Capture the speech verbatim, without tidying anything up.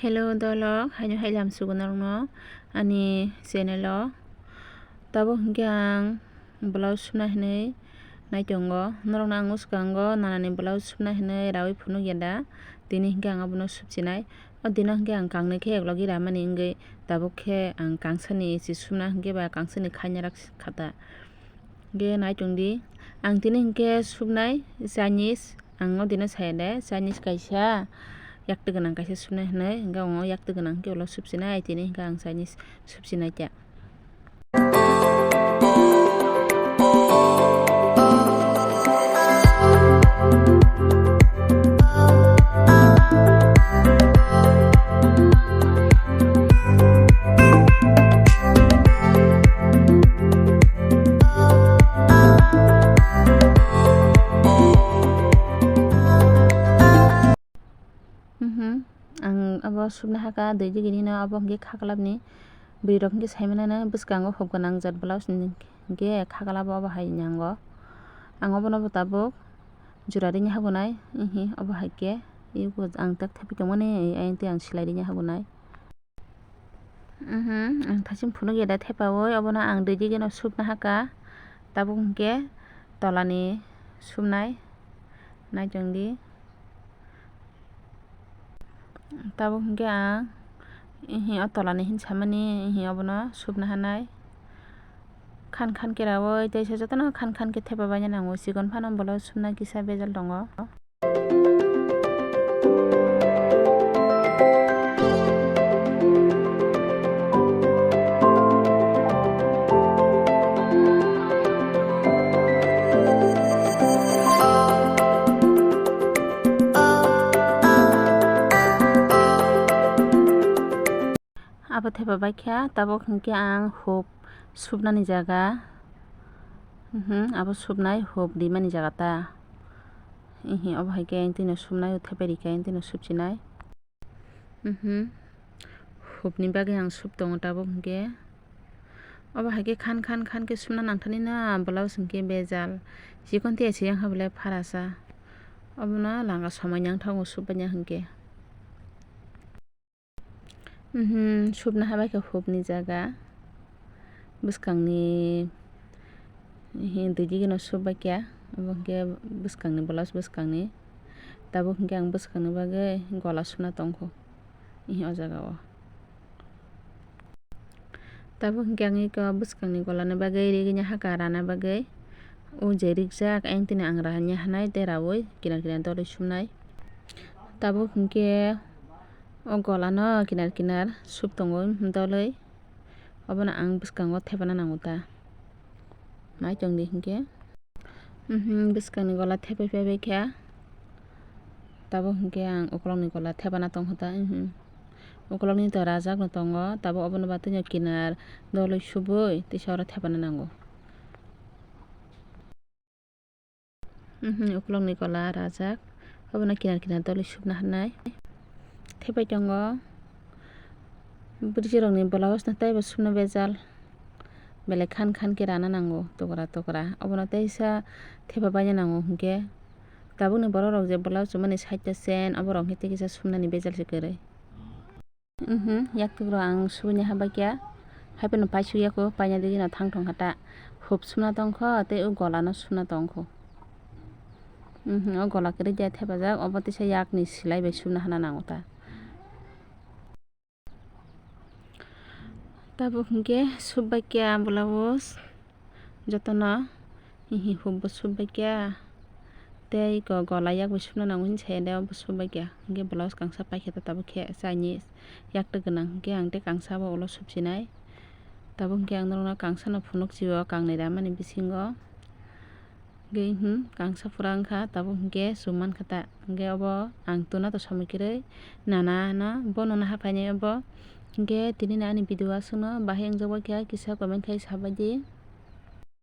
Hello dolok, haino hai lam sugo norokno ani channel o. Tabuk hinkhe ang blouse sumna hinwi naitongo. Norokno ang swkango nanani blouse sumna hinwi rawi phunukya da. Tini hinkhe ang abono supchinai. O dino hinkhe ang kangnwi khe eklogi ramani wngwi tabuk khe ang kangsani se sumna hinkhe ba kangsani khainarak khata. Hinkhe naitung di. Ang tini hinkhe supnai Chinese. Ang o dino saya de, Chinese kaisa, yakti gwnang kaisa supnai hinwi, hwnkhe ang o yakti gwnang khe ulo supsinai, tini hwnkhe ang Chinese supsinai khe. Mhm. Ang abo supna haka dui digini no, abo hwnkhe khaklapni bwrwi rok hwnkhe saimano bwskango hub gwnang jat blouse ni hwnkhe khaklabo abo hai nango. Ang obono bo tabuk jora rini hagunai, ihi obo hai khe ang tak thepi tongmani, ayang twi ang silai rini hagunai. Mhm, ang thaichung phunukya da thepaui, obono ang dui digino supna haka. Tabuk hwnkhe tolani supnai, naichong di. Tabuk hwnkhe ang, ihi o tolani hinsamani, ihi obono supna hanai. Khan khan khe raui, teisa jotono khan khan khe thepa baina nango, chikon phano blouse supna kisa bejal tongo. Abo thepa baikha, tabuk hwnkhe ang hub supnani jaga, mhm, abo supnai hub rimani jaga ta. Ihi, obo hai khe ayang twi no supnai, o thepai rikha ayang twi no supsinai. Mhm. Hubni bagwi ang sup tongo tabuk hwnkhe. Obo hai khe khan khan khan khe supna nangthani na blouse hwnkhe bejal. Chikon tei se yang ha belai pharasa. Obono langa somai nangthango supbaina hwnkhe. Mhm, supna habai khe hubni jaga. Bwskangni, hi, dui digino sup baikya, obo hwnkhe bwskangni, blouse bwskangni. Tabuk hwnkhe ang bwskangni bagwi gola suna tongkho, ihi o jaga o. Tabuk hwnkhe ang eko bwskangni golani bagwi rigini haka rana bagwi, o je rikjak, ayang tini ang ranya hanai tei raui kinar kinar doloi sumnai. Tabuk hwnkhe o golano kinar kinar sup tongo doloi. Obono ang bwskango thepana nango ta. Nai tong di hinkhe. Mhm, bwskangni gola thepai phaibai kha. Tabuk hinkhe ang ukulokni gola thepana tongkha ta. Mhm. Ukulokni to rajakno tongo. Tabuk obono ba twino kinar doloi subui teisa oro thepana nango. Mhm, ukulokni gola rajak. Obono kinar kinar doloi subna hannai. Thepai tongo. Bwrwirokni blouse no teibo subna bejal. Belai khan khan khe rana nango, tokra tokra. Obono teisa thepa baina nango hinkhe. Tabukni borok rok je blouse chumani side o chen, oborok hinkhe tei kisa subnani bejal se kwrwi. Mhm, yaktuk rok ang subui ni habai kha. Haiphano paisuk yako, paina digino thang thong kha ta. Hub sumna tongkho, tei o gola no sumna tongkho. Mhm, o gola kwrwi dia thepajak, obo teisa yakni silai bai sumna hana nango ta. Tabuk hinkhe sub bai kha blouse. Jotono hihi hubbo sub bai kha. Tei eko gola yak bai subna nango hini saya de obo sub bai kha. Hinkhe blouse kangsa paikha ta tabuk khe chaini yaktuk gwnang hinkhe ang tei kangsa bo ulo subsinai. Tabuk hinkhe ang norokno kangsa no phunuk sio kangnwi ramani bisingo. Hinkhe, hmm, kangsa pura wngkha tabuk hinkhe chum mankha ta. Hinkhe obo ang tuna to somoi kwrwi nana no bono naha phainai obo. Hinkhe tini ni ani video aswkno bahai wngjak bai kha kisa comment khai sabai di.